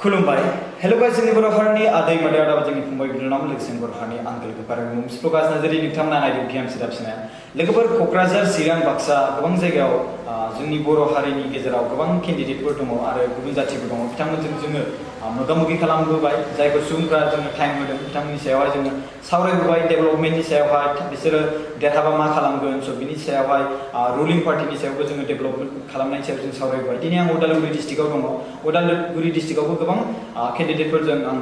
खुलुमबाय hello guys जोंनि बर' हारिनि आदै मादै आदा जोंनि फंबाय बिनानाव लोगोसे बर' हारिनि आंगोल गोपार मुंसिफ्लगासिनो जेरै नोंथांमोना नायदों भिएम सिदाबसिना लोगोफोर क'क्राझार चिरां बाक्सा गोबां जायगायाव जोंनि बर' हारिनि गेजेराव गोबां केन्डिडेटफोर दङ आरो गुबुन जाथिफोर दङ बिथांमोनजों जोङो मोगा-मोगि खालामबोबाय जायफोर सुबुंफोरा जोंनो टाइम होदों बिथांमोननि सायावहाय जोङो सावरायबोबाय डेभेलपमेन्टनि सायावहाय बिसोरो देरहाबा मा खालामगोन स' बिनि सायावहाय रुलिं पार्टिनि सायावबो जोङो डेभेलपमेन्ट खालामनायनि सायाव जों सावरायबाय दिनै आं उदालगुरि डिस्ट्रिक्टआव दङ उदालगुरि डिस्ट्रिक्टआवबो गोबां केन्डिडेटफोरजों आं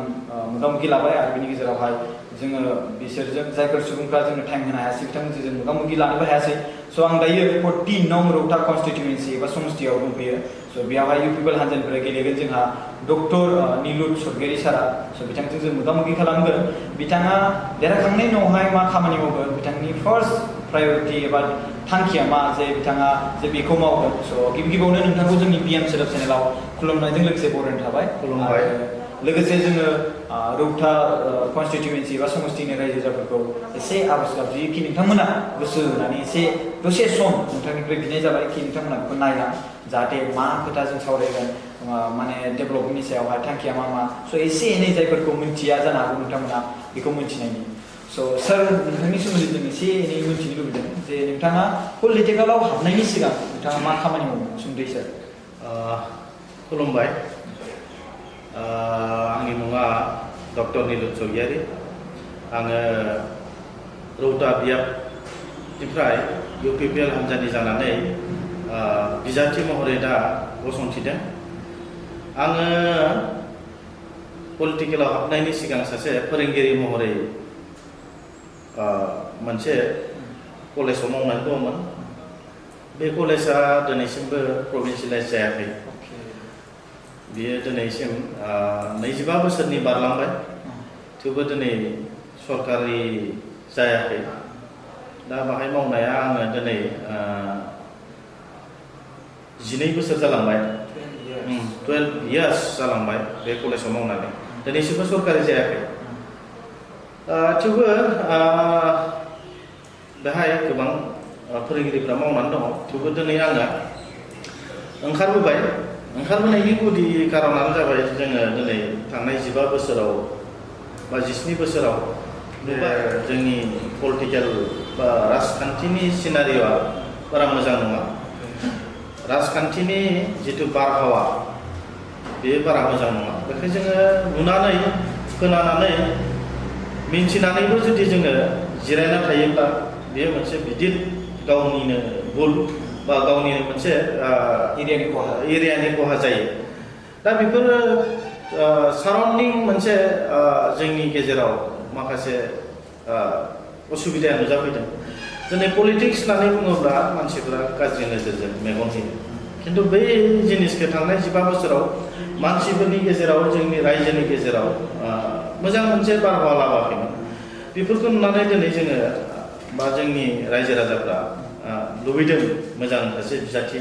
मोगा-मोगि लाबाय आरो बिनि गेजेरावहाय जोङो बिसोरजों जायफोर सुबुंफ्रा जोंनो टाइम होनो हायासै बिथांमोनजों जों मोगा-मोगि लानोबो हायासै स' आं दायो 14 नं रौता कन्स्टिटुएन्सि एबा समस्तियाव दंफैयो स' बेयावहाय इउ पिपल हान्जानिफ्राय गेलेगोन जोंहा डक्टर निलुत स्वर्गयारि सारा स' बिथांजों जों मोगा-मोगि खालामगोन बिथाङा देरहाखांनायनि उनावहाय मा खामानि मावगोन बिथांनि फार्स्ट प्रायरिटि एबा थांखिया मा जे बिथाङा जे बेखौ मावगोन स' गिबि-गिबियावनो नोंथांखौ जोंनि भिएम सोदोब चेनेलाव खुलुमनायजों लोगोसे बरायनाय थाबाय खुलुमबाय लोगोसे जोङो रौता कन्स्टिटुएन्सि एबा समस्तिनि रायजो राजाफोरखौ एसे आर'ज गाबज्रियो कि नोंथांमोना गोसो होनानै एसे दसे सम नोंथांनिफ्राय बिनाय जाबाय कि नोंथांमोना बेखौ नायना जाहाथे मा खोथा जों सावरायगोन माने डेभेलपमेन्टनि सायावहाय थांखिया मा मा स' एसे एनै जायफोरखौ मिन्थिया जानो हागौ नोंथांमोना बेखौ मिन्थिनायनि स' सार नोंथांनि सोमोन्दै जों एसे एनै मिन्थिनो लुबैदों जे नोंथाङा पलिटिकेलाव हाबनायनि सिगां नोंथाङा मा खामानि मावो सुंद'यै सार खुलुमबाय आंनि मुङा डक्टर निलुत स्वर्गयारि आङो रौता बियाबनिफ्राय इउपिपिएल हान्जानि जानानै बिजाथि महरै दा गसंथिदों आङो पलिटिकेलाव हाबनायनि सिगां सासे फोरोंगिरि महरै मोनसे कलेजाव मावनानै दंमोन बे कलेजा दिनैसिमबो प्रभिन्सियेलाइज जायाखै बियो दिनैसिम 25 बोसोरनि बारलांबाय थेवबो दिनै सरकारि जायाखै दा बाहाय मावनाया आङो दिनै 12 बोसोर जालांबाय 12 इयार्स जालांबाय बे कलेजाव मावनानै दिनैसिमबो सरकारि जायाखै थेवबो बेहाय गोबां फोरोंगिरिफ्रा मावनानै दङ थेवबो दिनै आङो ओंखारबोनायनि गुदि कारनानो जाबाय जोङो दिनै थांनाय 15 बोसोराव बा 17 बोसोराव जोंनि पलिटिकेल बा राजखान्थिनि सिनारिय'आ बारा मोजां नङा राजखान्थिनि जिथु बारहावा बेयो बारा मोजां नङा बेखायनो जोङो नुनानै खोनानानै मिन्थिनानैबो जुदि जोङो जिरायना थायोब्ला बेयो मोनसे गिदिर गावनिनो भुल बा गावनिनो मोनसे एरियानि खहा जायो दा बेफोरो साराउन्डिं मोनसे जोंनि गेजेराव माखासे असुबिदाया नुजाफैदों दिनै पलिटिक्स होननानै बुङोब्ला मानसिफोरा गाज्रि नोजोरजों मेगन होयो खिन्थु बै जिनिसखौ थांनाय 15 बोसोराव मानसिफोरनि गेजेराव जोंनि रायजोनि गेजेराव मोजां मोनसे बारहावा लाबोआखैमोन बेफोरखौ नुनानै दिनै जोङो बा जोंनि रायजो राजाफ्रा लुबैदों मोजां सासे बिजाथि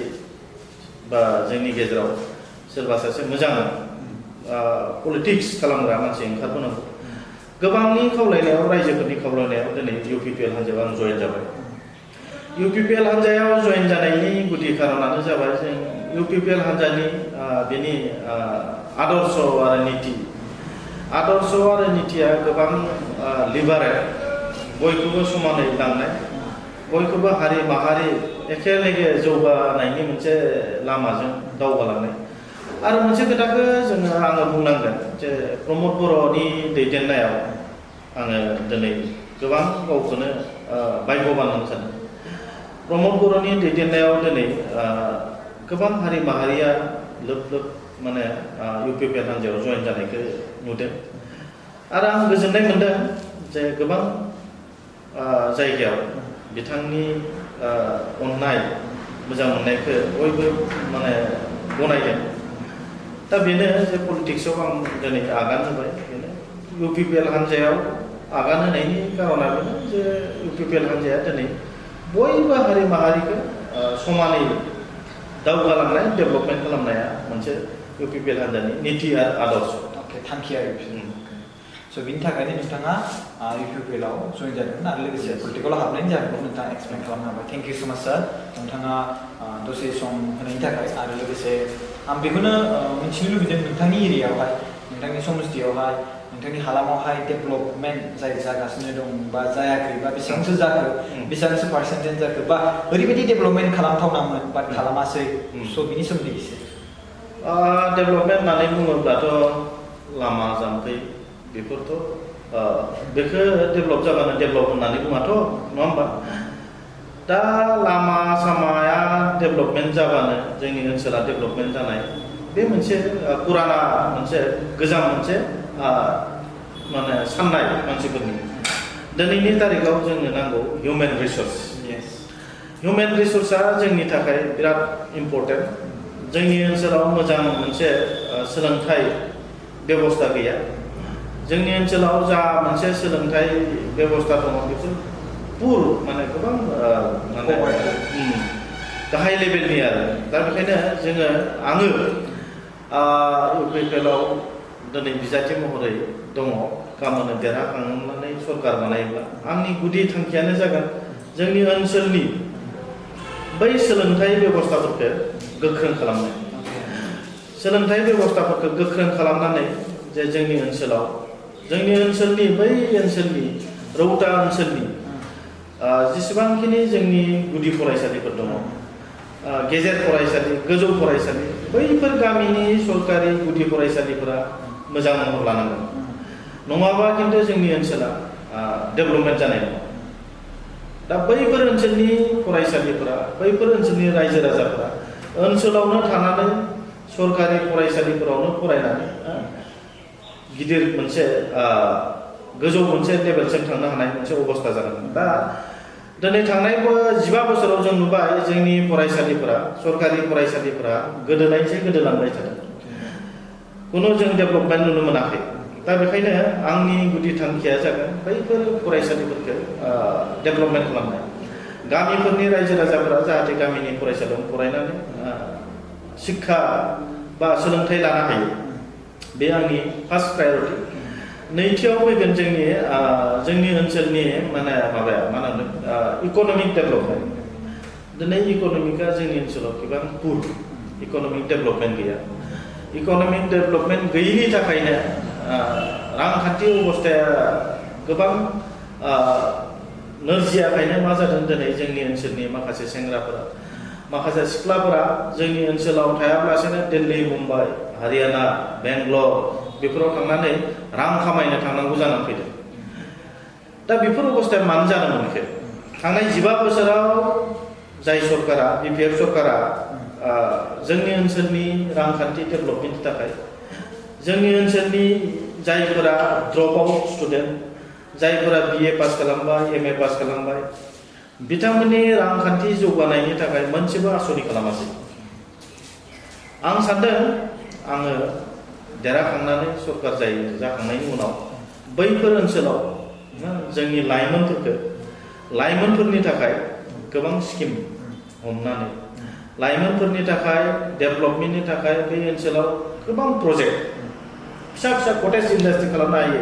बा जोंनि गेजेराव सोरबा सासे मोजां पलिटिक्स खालामग्रा मानसि ओंखारबोनांगौ गोबांनि खावलायनायाव रायजोफोरनि खावलायनायाव दिनै इउपिपिएल हान्जायाव आं जयेन जाबाय इउपिपिएल हान्जायाव जयेन जानायनि गुदि कारनानो जाबाय जों इउपिपिएल हान्जानि बेनि आदर्श आरो नितिया गोबां लिबारेल बयखौबो समानै लांनाय बयखौबो हारि माहारि एखेलेगे जौगानायनि मोनसे लामाजों दावगालांनाय आरो मोनसे खोथाखौ आङो बुंनांगोन जे प्रमद बर'नि दैदेननायाव आङो दिनै गोबां गावखौनो भाग्यवान होननो सानो प्रमद बर'नि दैदेननायाव दिनै गोबां हारि माहारिया लोब माने इउपिपिएल हान्जायाव जयेन जानायखौ नुदों आरो आं गोजोननाय मोनदों जे गोबां जायगायाव बिथांनि अननाय मोजां मोननायखौ बयबो माने गनायदों दा बेनो जे पलिटिक्सआव आं दिनै आगान होबाय बेनो इउपिपिएल हान्जायाव आगान होनायनि कारना बेनो जे इउपिपिएल हान्जाया दिनै बयबो हारि माहारिखौ समानै दावगालांनाय डेभेलपमेन्ट खालामनाया मोनसे इउपिपिएल हान्जानि निति आरो आदर्श थांखि आरो स' बिनि थाखायनो नोंथाङा इउपिपिएलआव जयेन जादोंमोन आरो लोगोसे पलिटिकेलाव हाबनायनि जाहोनखौ नोंथाङा एक्सप्लेन खालामनो हाबाय थेंक इउ सो माच सार नोंथाङा दसे सम होनायनि थाखाय आरो लोगोसे आं बेखौनो मिथिनो लुबैदों नोंथांनि एरियायावहाय नोंथांनि समस्थियावहाय नोंथांनि हालामावहाय डेभेलपमेन्ट जाय जागासिनो दं बा जायाखै बा बेसेबांसो जाखो बेसेबांसो पार्सेन्टेज जाखो बा ओरैबायदि डेभेलपमेन्ट खालामथावनामोन बा खालामासै स' बिनि सोमोन्दै एसे डेभेलपमेन्ट होननानै बुङोब्लाथ' लामा जाम्फै बेफोरथ' बेखौ डेभेलप जाबानो डेभेलप होननानै बुङाथ' नङा होमबा दा लामा सामाया डेभेलपमेन्ट जाबानो जोंनि ओनसोला डेभेलपमेन्ट जानाय बे मोनसे पुराना मोनसे गोजाम मोनसे माने साननाय मानसिफोरनि दिनैनि तारिखाव जोंनो नांगौ हिउमेन रिसोर्स हिउमेन रिसोर्सआ जोंनि थाखाय बिराद इम्पर्टेन्ट जोंनि ओनसोलाव मोजां मोनसे सोलोंथाइ बेबस्था गैया जोंनि ओनसोलाव जा मोनसे सोलोंथाइ बेबस्था दङ बेफोर पुर माने गोबां माने गाहाय लेभेलनि आरो दा बेखायनो आङो इउपिपिएलआव दिनै बिजाथि महरै दङ गाबोन देरहाखांनानै सरकार बानायोब्ला आंनि गुदि थांखियानो जागोन जोंनि ओनसोलनि बै सोलोंथाइ बेबस्थाफोरखौ गोख्रों खालामनाय सोलोंथाइ बेबस्थाफोरखौ गोख्रों खालामनानै जे जोंनि ओनसोलनि बै ओनसोलनि रौता ओनसोलनि जेसेबांखिनि जोंनि गुदि फरायसालिफोर दङ गेजेर फरायसालि गोजौ फरायसालि बैफोर गामिनि सरकारि गुदि फरायसालिफोरा मोजां महर लानांगोन नङाबा खिन्थु जोंनि ओनसोला डेभेलपमेन्ट जानाय नङा दा बैफोर ओनसोलनि फरायसालिफोरा बैफोर ओनसोलनि रायजो राजाफोरा ओनसोलावनो थानानै सरकारि फरायसालिफोरावनो फरायनानै गिदिर मोनसे गोजौ मोनसे लेभेलसिम थांनो हानाय मोनसे अबस्था जागोन दा दिनै थांनाय 15 बोसोराव जों नुबाय जोंनि फरायसालिफोरा सरकारि फरायसालिफोरा गोदोनायनिफ्राय गोदोलांबाय थादों खुनु जों डेभेलपमेन्ट नुनो मोनाखै दा बेखायनो आंनि गुदि थांखिया जागोन बैफोर फरायसालिफोरखौ डेभेलपमेन्ट खालामनाय गामिफोरनि रायजो राजाफोरा जाहाथे गामिनि फरायसालियाव फरायनानै शिक्षा बा सोलोंथाइ लानो हायो बे आंनि फार्स्ट प्रायरिटि नैथियाव फैगोन जोंनि ओनसोलनि माने माबाया मा होनो इक'नमिक डेभेलपमेन्ट दिनै इक'नमिकआ जोंनि ओनसोलाव गोबां पुर इक'नमिक डेभेलपमेन्ट गैया इक'नमिक डेभेलपमेन्ट गैयिनि थाखायनो रांखान्थि अबस्थाया गोबां नोरजियाखायनो मा जादों दिनै जोंनि ओनसोलनि माखासे सेंग्राफोरा माखासे सिख्लाफोरा जोंनि ओनसोलाव थायाब्लासिनो दिल्ली मुम्बाइ हारियाना बेंगलर बेफोराव थांनानै रां खामायनो थांनांगौ जानानै फैदों दा बेफोर अबस्थाया मानो जानो मोनखो थांनाय 15 बोसोराव जाय सरकारा बिपिएफ सरकारा जोंनि ओनसोलनि रांखान्थि डेभेलपमेन्टनि थाखाय जोंनि ओनसोलनि जायफोरा ड्रप आउट स्टुडेन्ट जायफोरा बिए पास खालामबाय एमए पास खालामबाय बिथांमोननि रांखान्थि जौगानायनि थाखाय मोनसेबो आसनि खालामासै आं सानदों आङो देरहाखांनानै सरकार जाखांनायनि उनाव बैफोर ओनसोलाव जोंनि लाइमोनफोरनि थाखाय गोबां स्किम हमनानै लाइमोनफोरनि थाखाय डेभेलपमेन्टनि थाखाय बे ओनसोलाव गोबां प्रजेक्ट फिसा फिसा कटेज इन्डास्ट्रि खालामनो हायो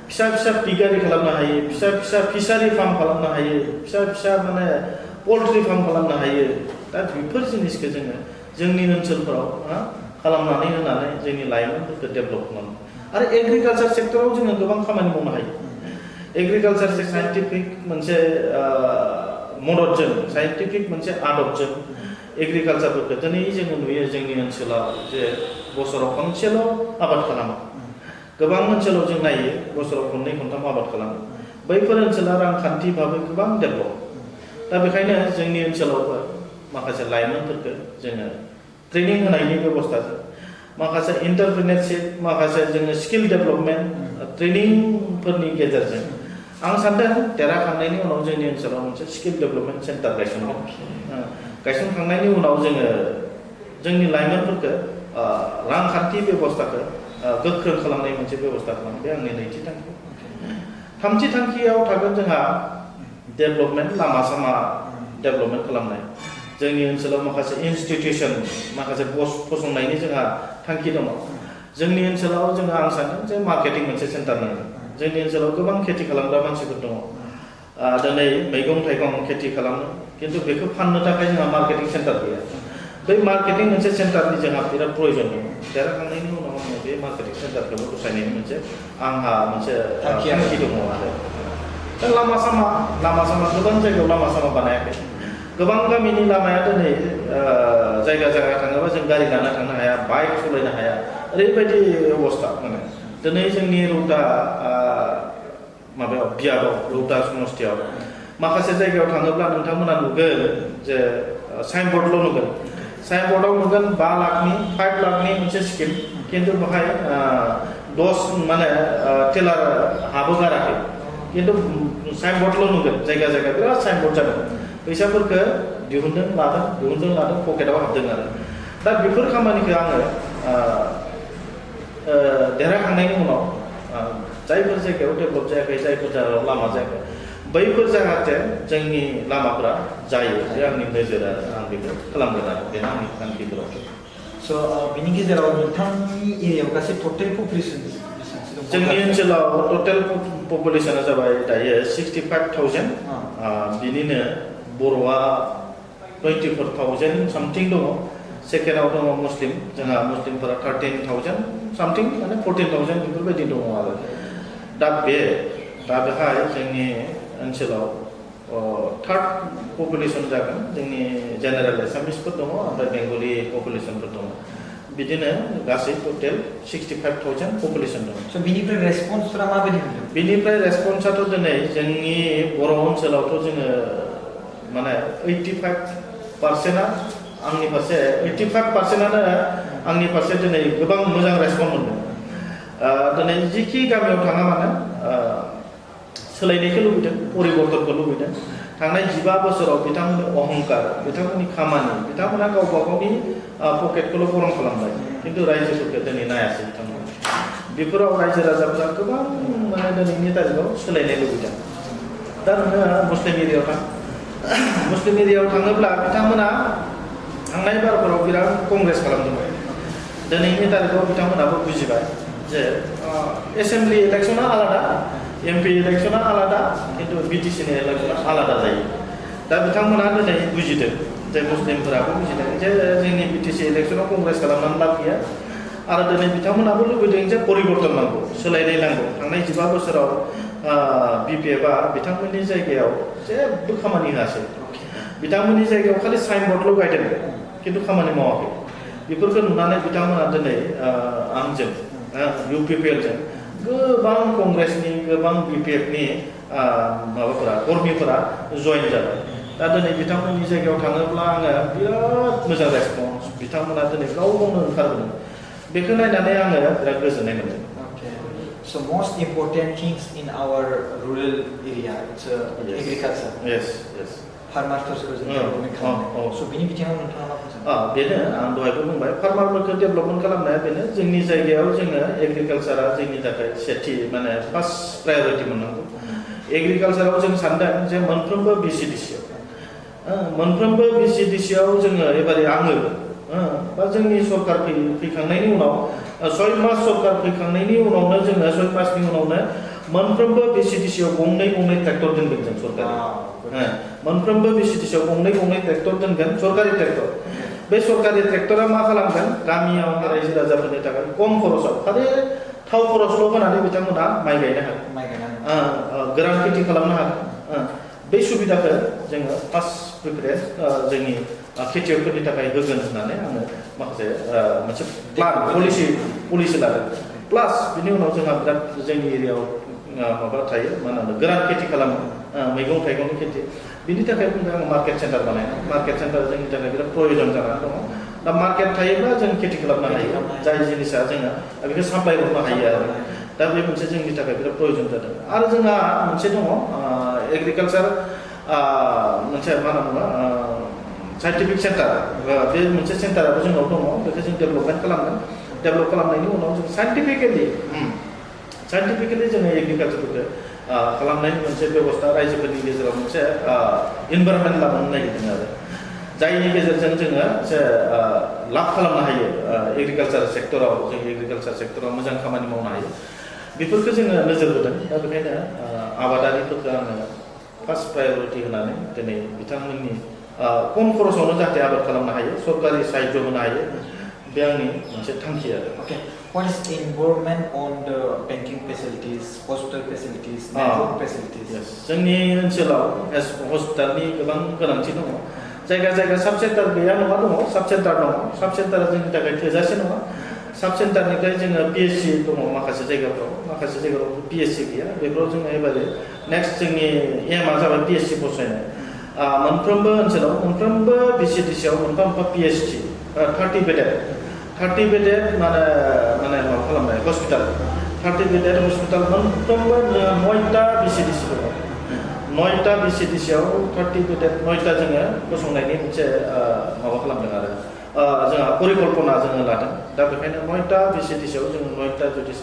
फिसा फिसा पिगारि खालामनो हायो फिसा फिसा फिसारि फार्म खालामनो हायो फिसा फिसा माने पल्ट्रि फार्म खालामनो हायो दा बेफोर जिनिसखौ जोंनि ओनसोलफोराव खालामनानै होनानै जोंनि लाइमोनफोरखौ डेभेलप खालामो आरो एग्रिकालचार सेक्टराव जोङो गोबां खामानि मावनो हायो एग्रिकालचार साइन्टिफिक मोनसे मददजों साइन्टिफिक मोनसे आदबजों एग्रिकालचारफोरखौ दिनै जोङो नुयो जोंनि ओनसोलाव जे बोसोराव खनसेल' आबाद खालामो गोबां ओनसोलाव जों नायो बोसोराव खननै खनथाम आबाद खालामो बैफोर ओनसोला रांखान्थि भाबै गोबां डेभेलप दा बेखायनो जोंनि ओनसोलावबो माखासे लाइमोनफोरखौ जोङो ट्रेनिं होनायनि बेबस्थाजों माखासे एन्टारप्रेनारशिप माखासे जोङो स्किल डेभेलपमेन्ट ट्रेनिंफोरनि गेजेरजों आं सानदों देरहाखांनायनि उनाव जोंनि ओनसोलाव मोनसे स्किल डेभेलपमेन्ट सेन्टार गायसनखांनायनि उनाव जोङो जोंनि लाइमोनफोरखौ रांखान्थि बेबस्थाखौ गोख्रों खालामनाय मोनसे बेबस्था खालामो बे आंनि नैथि थांखि थामथि थांखियाव थागोन जोंहा डेभेलपमेन्ट लामा सामा डेभेलपमेन्ट खालामनाय जोंनि ओनसोलाव माखासे इनस्टिटिउसन माखासे फसंनायनि जोंहा थांखि दङ जोंनि ओनसोलाव जोङो आं सानो जे मार्केटिं मोनसे सेन्टार नांगोन जोंनि ओनसोलाव गोबां खेथि खालामग्रा मानसिफोर दङ दिनै मैगं थाइगं खेथि खालामो खिन्थु बेखौ फाननो थाखाय जोंहा मार्केटिं सेन्टार गैया बै मार्केटिं मोनसे सेन्टारनि जोंहा बिराद प्रयोजन दं देरहाखांनायनि उनाव आङो बे मार्केटिं सेन्टारखौबो दसायनायनि मोनसे आंहा मोनसे थांखि दङ आरो दा लामा सामा गोबां जायगायाव लामा सामा बानायाखै गोबां गामिनि लामाया दिनै जायगा थाङोबा जों गारि लाना थांनो हाया बाइक सालायनो हाया ओरैबायदि अबस्था माने दिनै जोंनि रौता माबायाव बियाबाव रौता समस्थियाव माखासे जायगायाव थाङोब्ला नोंथांमोना नुगोन जे साइनबर्डल' नुगोन साइनबर्डआव नुगोन 5 लाखनि मोनसे स्किम खिन्थु बेहाय 10 माने टेलार हाबो गाराखै खिन्थु साइनबर्डल' नुगोन जायगा बिराद साइनबर्ड जादों फैसाफोरखौ दिहुनदों लादों पकेटाव हाबदों आरो दा बेफोर खामानिखौ आङो देरहाखांनायनि उनाव जायफोर जायगायाव डेभेलप जायाखै जायफोर जायगायाव लामा जायाखै बैफोर जाहाथे जोंनि लामाफोरा जायो बे आंनि नोजोर आरो आं बेखौ खालामगोन आरो बे आंनि थांखिफोराव स' बिनि गेजेराव नोंथांनि एरियायाव गासै टटेल पपुलेसन जोंनि ओनसोलाव टटेल पपुलेसना जाबाय दायो 65,000 बिनिनो बर'आ 24,000 सामथिं दङ सेकेन्डआव दङ मुस्लिम जोंहा मुस्लिमफोरा 13,000 सामथिं माने 14,000 बेफोरबायदि दङ आरो दा बेहाय जोंनि ओनसोलाव थार्ड पपुलेसन जागोन जोंनि जेनेरेल एसामिसफोर दङ ओमफ्राय बेंगलि पपुलेसनफोर दङ बिदिनो गासै टटेल 65,000 पपुलेसन दङ स' बिनिफ्राय रेसपन्सफोरा माबायदि मोनदों बिनिफ्राय रेसपन्सआथ' दिनै जोंनि बर' ओनसोलावथ' जोङो माने 85%आ आंनि फारसे 85%आनो आंनि फारसे दिनै गोबां मोजां रेसपन्स मोनदों दिनै जिखि गामियाव थाङा मानो सोलायनायखौ लुबैदों परिबर्तनखौ लुबैदों थांनाय 15 बोसोराव बिथांमोननि अहंकार बिथांमोननि खामानि बिथांमोना गावबा गावनि पकेटखौल' गरम खालामबाय खिन्थु रायजोफोरखौ दिनै नायासै बिथांमोना बेफोराव रायजो राजाफोरा गोबां माने दिनैनि तारिखाव सोलायनाय लुबैदों दा नोङो मुस्लिम एरियायाव थाङोब्ला बिथांमोना थांनाय बारफोराव बिराद कंग्रेस खालामदोंमोन दिनैनि तारिखाव बिथांमोनाबो बुजिबाय जे एसेम्बलि इलेक्सना आलादा एमपि इलेक्सना आलादा खिन्थु बिटिसिनि इलेक्सना आलादा जायो दा बिथांमोना दिनै बुजिदों जे मुस्लिमफोराबो बुजिदों जे जोंनि बिटिसि इलेक्सनाव कंग्रेस खालामनानै लाब गैया आरो दिनै बिथांमोनाबो लुबैदों जे परिबर्तन नांगौ सोलायनाय नांगौ थांनाय 15 बोसोराव बिपिएफआ बिथांमोननि जायगायाव जेबो खामानि होआसै बिथांमोननि जायगायाव खालि साइनबर्डल' गायदों खिन्थु खामानि मावाखै बेफोरखौ नुनानै बिथांमोना दिनै आंजों इउपिपिएलजों गोबां कंग्रेसनि गोबां बिपिएफनि माबाफोरा कर्मिफोरा जयन जाबाय दा दिनै बिथांमोननि जायगायाव थाङोब्ला आङो बिराद मोजां रेसपन्स बिथांमोना दिनै गाव गावनो ओंखारबोदों बेखौ नायनानै आङो बिराद गोजोननाय मोनदों So most important things in our rural area it's agriculture. Yes. फार्मारफोरखौ जों डेभेलपमेन्ट खालामनाय स' बिनि बिथिङाव नोंथाङा मा बुंदों बेनो आं दहायबो बुंबाय फार्मारफोरखौ डेभेलपमेन्ट खालामनाया बेनो जोंनि जायगायाव जोङो एग्रिकालसारा जोंनि थाखाय सेथि माने फार्स्ट प्रायरिटि मोननांगौ एग्रिकालसाराव जों सानदों जे मोनफ्रोमबो बिसिडिसिआव जोङो एबारे आङो बा जोंनि सरकार फैखांनायनि उनाव 6 मास सरकार फैखांनायनि उनावनो जोङो 6 मासनि उनावनो मोनफ्रोमबो बिसिडिसिआव गंनै ट्रेक्टर दोनगोन जों सरकार मोनफ्रोमबो बिसिडिसिआव गंनै ट्रेक्टर दोनगोन सरकारि ट्रेक्टर बे सरकारि ट्रेक्टरा मा खालामगोन गामियाव रायजो राजाफोरनि थाखाय खम खरसाव खालि थाव खरसल' होनानै बिथांमोना माइ गायनो हागोन गोरान खेथि खालामनो हागोन बे सुबिदाखौ जोङो फार्स्ट प्रिफारेन्स जोंनि खेथियकफोरनि थाखाय होगोन होननानै आङो माखासे मोनसे प्लान पलिसि लादों प्लास बिनि उनाव जोंहा बिराद जोंनि एरियायाव माबा थायो मा होनो गोरान खेथि खालामो मैगं थाइगंनि खेथि बिनि थाखाय बुंदों आं मार्केट सेन्टार बानायनाय मार्केट सेन्टार जोंनि थाखाय बिराद प्रयजन जानानै दङ दा मार्केट थायोब्ला जों खेथि खालामनो हायो जाय जिनिसा जोङो बेखौ साप्लाय हरनो हायो आरो दा बे मोनसे जोंनि थाखाय बिराद प्रयजन जादों आरो जोंहा मोनसे दङ एग्रिकालसार मोनसे मा होनना बुङो साइन्टिफिक सेन्टार बे मोनसे सेन्टाराबो जोंनाव दङ बेखौ जों डेभेलपमेन्ट खालामगोन डेभेलप खालामनायनि उनाव जों साइन्टिफिकेलि जोङो एग्रिकालसारफोरखौ खालामनायनि मोनसे बेबस्था रायजोफोरनि गेजेराव मोनसे इनभाइरनमेन्ट लाबोनो नागिरदों आरो जायनि गेजेरजों जोङो लाब खालामनो हायो एग्रिकालसार सेक्टराव मोजां खामानि मावनो हायो बेफोरखौ जोङो नोजोर होदों दा बेखायनो आबादारिफोरखौ आङो फार्स्ट प्रायरिटि होनानै दिनै बिथांमोननि खम खरसावनो जाहाथे आबाद खालामनो हायो सरकारि साहाय्य होनो हायो बे आंनि मोनसे थांखि आरो Okay, what is the involvement on the banking facilities, hospital facilities, network facilities? Yes, जोंनि ओनसोलाव हस्पिटालनि गोबां गोनांथि दङ जायगा जायगा साब सेन्टार गैया नङा दङ साब सेन्टार दङ साब सेन्टारा जोंनि थाखाय थोजासे नङा साब सेन्टारनिफ्राय जोङो पिएचसि दङ माखासे जायगाफ्राव पिएचसि गैया बेफोराव जोङो एबारे नेक्स्ट जोंनि एमआ जाबाय पिएचसि फसंनाय मोनफ्रोमबो ओनसोलाव मोनफ्रोमबो बिसिडिसिआव मोनफा मोनफा पिएचसि 30 बेडेड माने माबा खालामनाय हस्पिटाल 30 बेडेड हस्पिटाल मोनफ्रोमबो 9टा बिसिडिसि दङ 9टा बिसिडिसिआव 30 बेडेड 9टा जोङो फसंनायनि मोनसे माबा खालामदों आरो जोंहा परिकल्पना जोङो लादों दा बेखायनो 9टा बिसिडिसिआव जोङो 9टा जुदि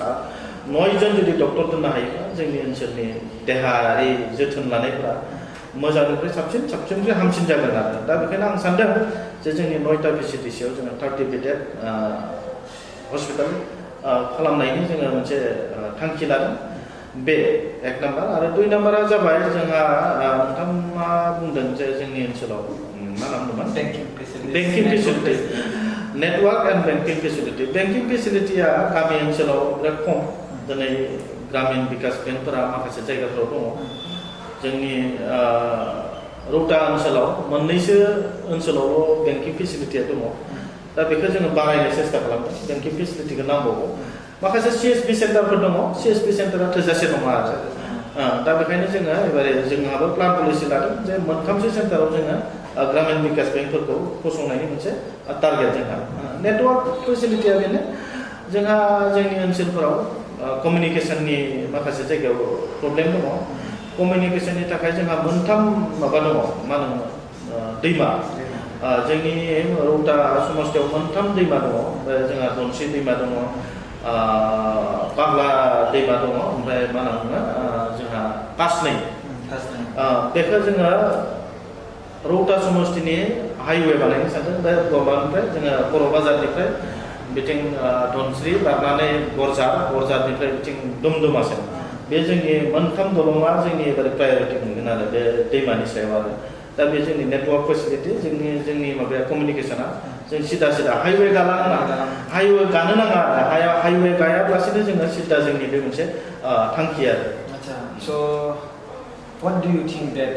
9 जन जुदि डक्टर दोननो हायोबा जोंनि ओनसोलनि देहायारि जोथोन लानायफोरा मोजांनिफ्राय साबसिननिफ्राय हामसिन जागोन आरो दा बेखायनो आं सानदों जे जोंनि 9टा बिसिडिसिआव जोङो 30 बेडेड हस्पिटाल खालामनायनि जोङो मोनसे थांखि लादों बे 1 नाम्बार आरो 2 नाम्बारा जाबाय जोंहा नोंथाङा बुंदों जे जोंनि ओनसोलाव मा नाम दंमोन banking facility network and banking फेसिलिटिया गामि ओनसोलाव बिराद खम दिनै ग्रामीण विकास बेंकफोरा माखासे जायगाफोराव दङ जोंनि रौता ओनसोलाव मोननैसो ओनसोलावल' बेंकिं फेसिलिटिया दङ दा बेखौ जोङो बारायनो सेस्था खालामदों बेंकिं फेसिलिटिखौ नांबावगौ माखासे सिएसपि सेन्टारफोर दङ सिएसपि सेन्टारा थोजासे नङा आरो दा बेखायनो जोङो एबारे जोंहाबो प्लान पलिसि लादों जे मोनथामसो सेन्टाराव जोङो ग्रामीण विकास बेंकफोरखौ फसंनायनि मोनसे टारगेट जोंहा नेटवर्क फेसिलिटिया बेनो जोंहा जोंनि ओनसोलफोराव कमिउनिकेसननि माखासे जायगायाव प्रब्लेम दङ कमिउनिकेसननि थाखाय जोंहा मोनथाम माबा दङ मा होनो दैमा जोंनि रौता समस्थियाव मोनथाम दैमा दङ जोंहा धनस्रि दैमा दङ बाग्ला दैमा दङ ओमफ्राय मा होनना बुङो जोंहा कासनै बेखौ जोङो रौता समस्थिनि हाइवे बानायनो सानदों बे माबानिफ्राय जोङो बर' बाजारनिफ्राय बिथिं धनस्रि बारनानै गरजारनिफ्राय बिथिं दुमदुमासिम बे जोंनि मोनथाम दलङा जोंनि एबारे प्रायरिटि मोनगोन आरो बे दैमानि सायाव आरो दा बे जोंनि नेटवर्क फेसिलिटि जोंनि माबाया कमिउनिकेसना जों सिदा हाइवे हाइवे गानो नाङा आरो हाइवे गायाब्लासिनो जोङो सिदा जोंनि बे मोनसे थांखि आरो so what do you think that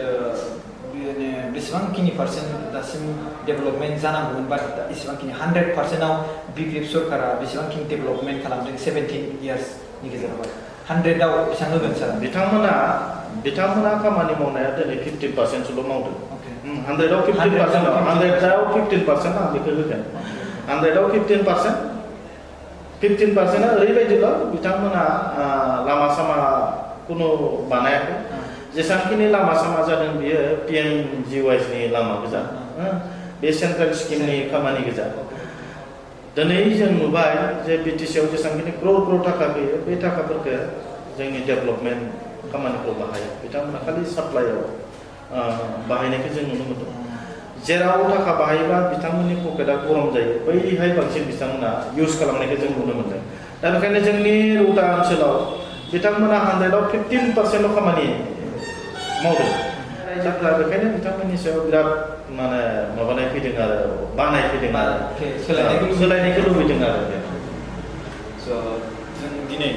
बेसेबांखिनि पार्सेन्ट दासिम डेभेलपमेन्ट जानांगौमोन बा एसेबांखिनि 100%आव बिपिएफ सरकारा बेसेबांखिनि डेभेलपमेन्ट खालामदों 17 इयार्सनि गेजेरावहाय 100आव बेसेबां होगोन सार बिथांमोना खामानि मावनाया दिनै 50%सोल' मावदों 100आव 15% आं बेखौ होगोन 100आव 15%आ ओरैबायदिल' बिथांमोना लामा सामा कुनु बानायाखै जेसांखिनि लामा सामा जादों बियो PMGYनि लामा गोजा बे सेन्ट्रेल स्किमनि खामानि गोजा दिनै जों नुबाय जे बिटिसिआव जेसांखिनि क्र'र थाखा फैयो बे थाखाफोरखौ जोंनि डेभेलपमेन्ट खामानिफ्राव बाहाया बिथांमोना खालि साप्लाइआव बाहायनायखौ जों नुनो मोनदों जेराव थाखा बाहायोबा बिथांमोननि पकेटआ गरम जायो बैहाय बांसिन बिथांमोना इउज खालामनायखौ जों नुनो मोनदों दा बेखायनो जोंनि रौता ओनसोलाव बिथांमोना 100आव 15%ल' खामानि मावदों जायफ्रा बेखायनो बिथांमोननि सायाव बिराद माने माबानाय फैदों आरो बानाय फैदों आरो सोलायनायखौ लुबैदों आरो जों दिनै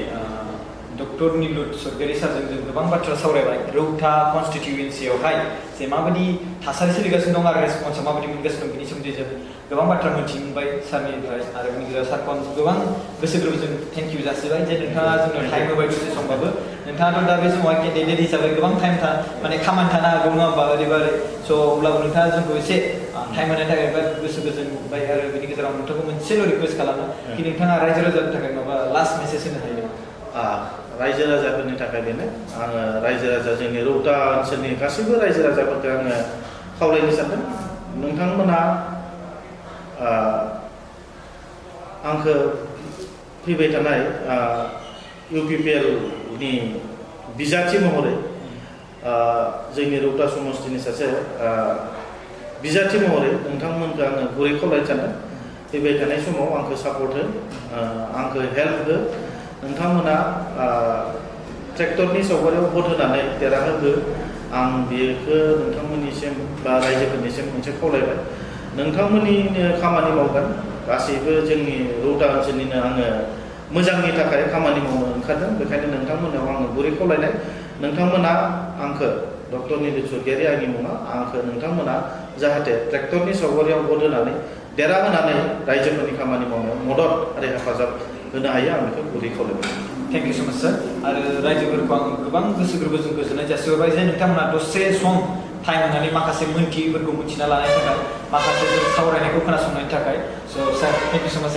डक्टर निलुट स्वर्गयारि सारजों जों गोबां बाथ्रा सावरायबाय रौता कन्स्टिटिउयेन्सियावहाय जे माबायदि थासारि सोलिगासिनो दं आरो रेसपन्सआ माबायदि मोनगासिनो दं बिनि सोमोन्दै जों गोबां बाथ्रा मिथिनो मोनबाय सारनिफ्राय आरो बिनि गेजेराव सारखौ गोबां गोसो गोरबोजों थेंक इउ जासिबाय जे नोंथाङा जोंनो टाइम होबाय दसे समबाबो नोंथाङाथ' दा बे समाव केन्डिडेट हिसाबै गोबां टाइम माने खामानि थानो हागौ नङा होमबा ओरैबा स' अब्लाबो नोंथाङा जोंखौ एसे टाइम होनायनि थाखाय गोसो गोजोनबाय आरो बिनि गेजेराव नोंथांखौ मोनसेल' रिकुवेस्ट खालामो कि नोंथाङा रायजो राजानि थाखाय माबा लास्ट मेसेज होनो हायो रायजो राजाफोरनि थाखाय बेनो आङो रायजो राजा जोंनि रौता ओनसोलनि गासैबो रायजो राजाफोरखौ आङो खावलायनो सानदों नोंथांमोना आंखौ फैबाय थानाय UPPLनि बिजाथि महरै जोंनि रौता समस्थिनि सासे बिजाथि महरै नोंथांमोनखौ आङो गुरै खावलायनो सानदों फैबाय थानाय समाव आंखौ सापर्ट हो आंखौ हेल्प हो नोंथांमोना ट्रेक्टरनि सावगारियाव भट होनानै देरहाहोगो आं बेखौ नोंथांमोननिसिम बा रायजोफोरनिसिम मोनसे खावलायबाय नोंथांमोननिनो खामानि मावगोन गासैबो जोंनि रौता ओनसोलनिनो आङो मोजांनि थाखाय खामानि मावनो ओंखारदों बेखायनो नोंथांमोनाव आङो गुरै खावलायनाय नोंथांमोना आंखौ डक्टर निलुत स्वर्गियारि आंनि मुङा आंखौ नोंथांमोना जाहाथे ट्रेक्टरनि सावगारियाव भट होनानै देरहाहोनानै रायजोफोरनि खामानि मावनायाव मदद आरो हेफाजाब होनो हायो आं बेखौ गुरै खावलायबाय थेंक इउ सो माच सार आरो रायजोफोरखौ आं गोबां गोसो गोरबोजों गोजोननाय जासिहरबाय जे नोंथांमोना दसे सम टाइम होनानै माखासे मोनथियैफोरखौ मिथिना लानायनि थाखाय माखासे जों सावरायनायखौ खोनासंनायनि थाखाय स' सार थेंक इउ सो माच